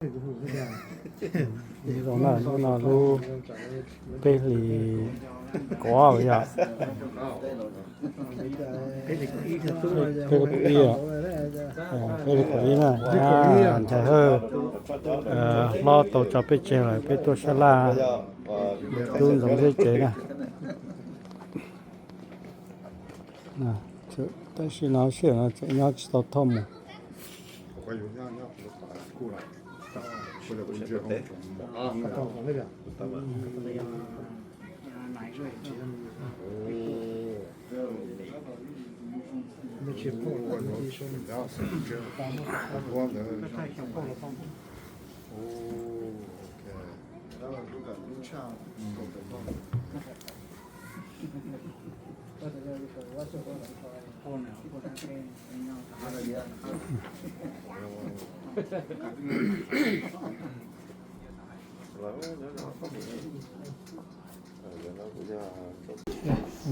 Zoo na, lub no lub peb hlis kaum yom, peb hlis kaum ib, peb hlis kaum ib na, Nchaiv Hawj hlob tau tso peb tseg lawm, peb tuaj sab laj tub Ntxoov Zeb tsev na. Tab sis no sij hawm no tseem nyob tsis tau thauj mus.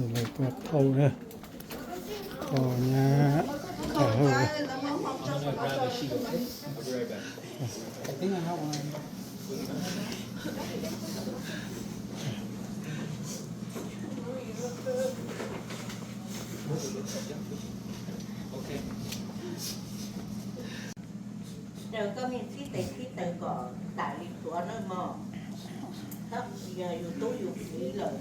Lawv tuaj thauj na, thauj nyab Nchaiv Hawj. Raws koj me txhib tes txhib taw kom tas li thuav nawb mog. Txhob yog yus tub yus kiv lawm,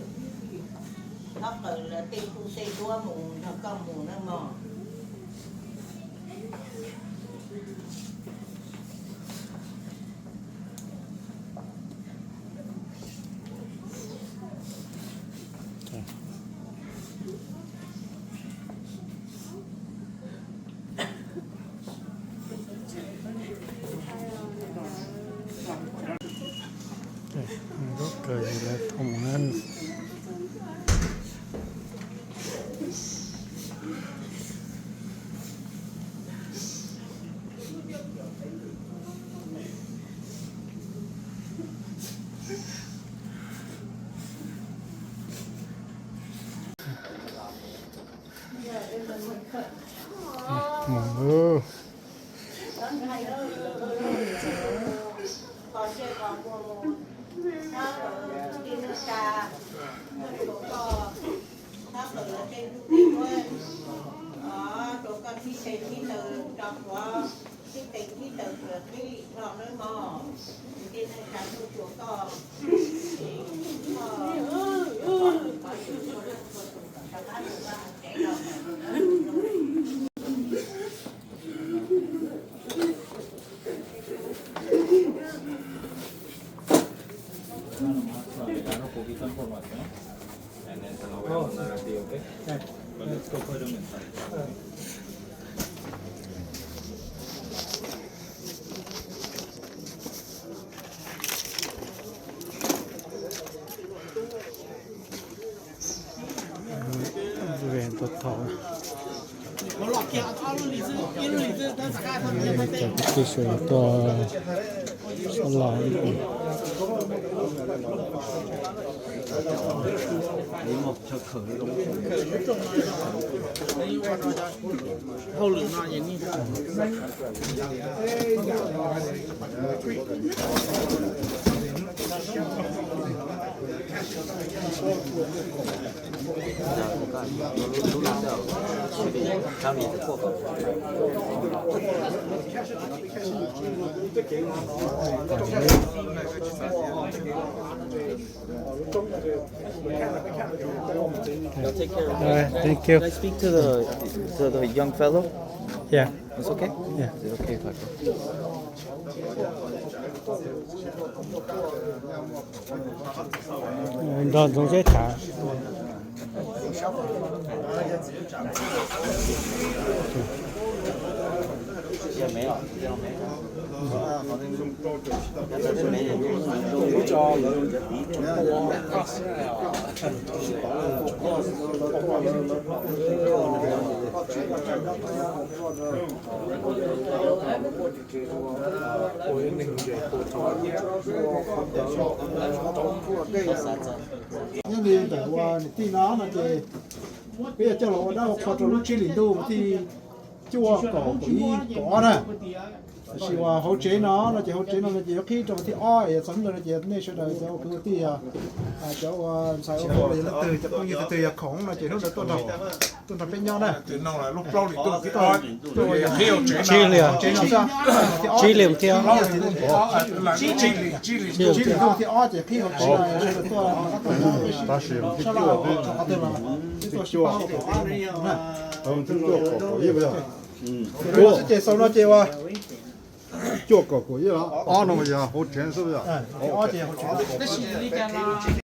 txhob qaws lawv tej tub tej duab mus nrog koj mus nawb mog. Mus lawm. Cov kwv tij sawv daws tuaj sab laj. Y'all take care of it. All right, thank you. Can I speak to the, to the young fellow? Yeah. It's okay? Yeah. Is it okay if I go? Nrog Ntxoov Zeb tham. Nyob li ntawm ua niam tij no no ces peb yuav coj los ua dab ua qhua rau lub tsib hlis ntuj mus tij cuaj kaum kaum ib kaum ob na. Tab sis uas hauv tsev no no ces hauv tsev no no ces yuav qhib rau vas thib ob, yog txog hnub ntawd no ces nej sawv daws cov ua kwv ua tij, cov ua ntxhais ua vauv los yog leej twg, cov phooj ywg twg yog khoom no ces hnub ntawd tuaj nrog, tuaj nrog peb nyob na. Tsib hlis, tsib hlis thiab. Tsib hlis thiab, tsib hlis thiab. Tab sis sab laj qhov twg los twb tuaj sib pab ua kom qab na. Ces xaus no ces ua cuaj kaum kaum ib, ob no yog hauv tsev xwb. Ob ces hauv tsev.